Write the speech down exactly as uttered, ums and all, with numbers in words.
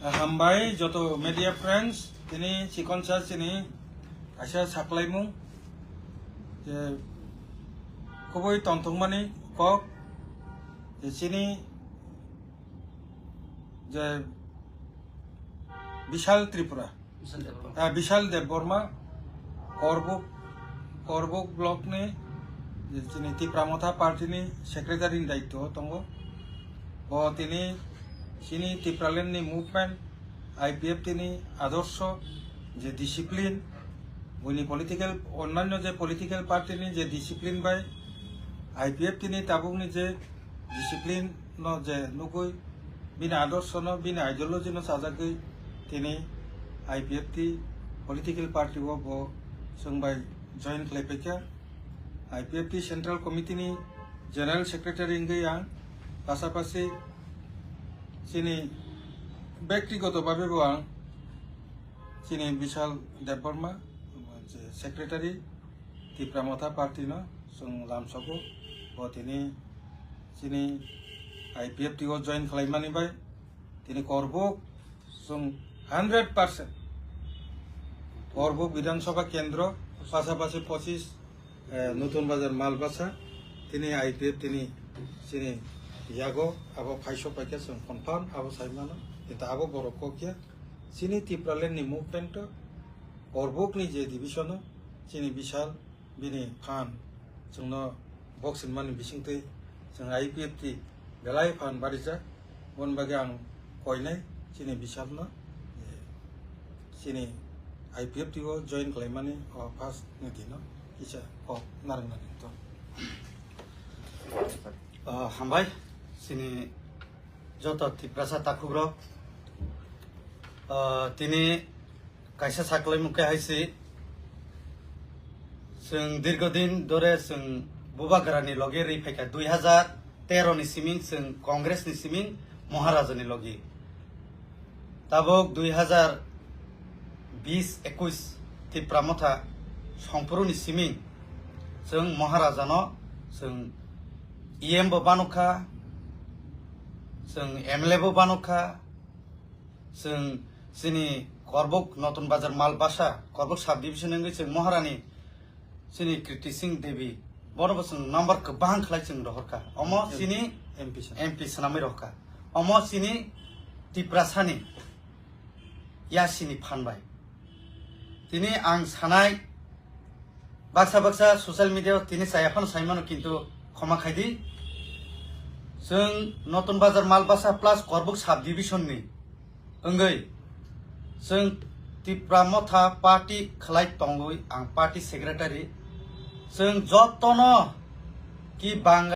Hambai joto media friends, tini chikonsa chini kaisa saklaimung je kubui tongthokmani kok je chini je Bishal Tripura, Bishal Debbarma. Ah, Bishal Debbarma, Korbuk, Korbuk block ni je chini Tipra Motha party ni secretary ni daityo tongo. Bo tini chini Tipraland ni movement, I P F T ni adorsho, je discipline, buini political, onnanyo je political party ni je discipline bai I P F T ni tabuk ni je discipline no je nugui, bini adorsho no, bini ideology no sajagwi tini I P F T political party o bo chwng bai join khlai paikha. I P F T Central Committee ni General Secretary wngwi ang pasapasi chini bektigoto babe bo ang chini Bishal Debbarma, je Secretary Tipra Motha Party no chwng lamsogo, bo tini chini I P F T o join khlaimani bai tini Korbuk chwng hundred percent Korbuk Bidhan Sabha Kendro pasapasi pochis, eh, Nutun Bazar Malbasa tini I P F T ni chini yago abo phaisok paikha chwng confirm abo saimano, kintu abo borok kokya chini Tipraland ni movement o Korbuk ni je division o chini Bishal bini phan chwngno boxing mani bisingtwi chwng I P F T belai phan barijak. Boni bagwi ang koinai chini Bishalno, eh, chini I P F T o join khlaimani o first ni dino kisa kok narwknani to. Ah, hambai chini joto Tiprasa takhukrok. Ah, tini kaisa saklaimung khe hai se, chwng dirghodin dore chwng bubagrani logi ri phaikha, dui hajar tero ni siming chwng Congress ni siming Maharaja ni logi. Tabuk dui hajar bis ekuis Tipra Motha songphuru ni siming chwng Maharaja no chwng E M bo banukha, chwng M L A bo banukha, chwng chini Korbuk Notun Bazar Malbasa, Korbuk sub division wngwi chwng Maharani chini Kriti Singh Devi, bono bo chwng number kwbang khlai chwng rohorkha. Omo chini M P swnam. M P swnamwi rohorkha. Omo chini Tiprasani yasini phan bai. Tini ang sanai, baksa baksa social media o tini chaya phano saimano, kintu khoma khaidi. Chwng Notun Bazar Malbasa plus Korbuk sub division ni wngwi chwng Tipra Motha party khlai tongwi ang party secretary. Chwng jotono ki bang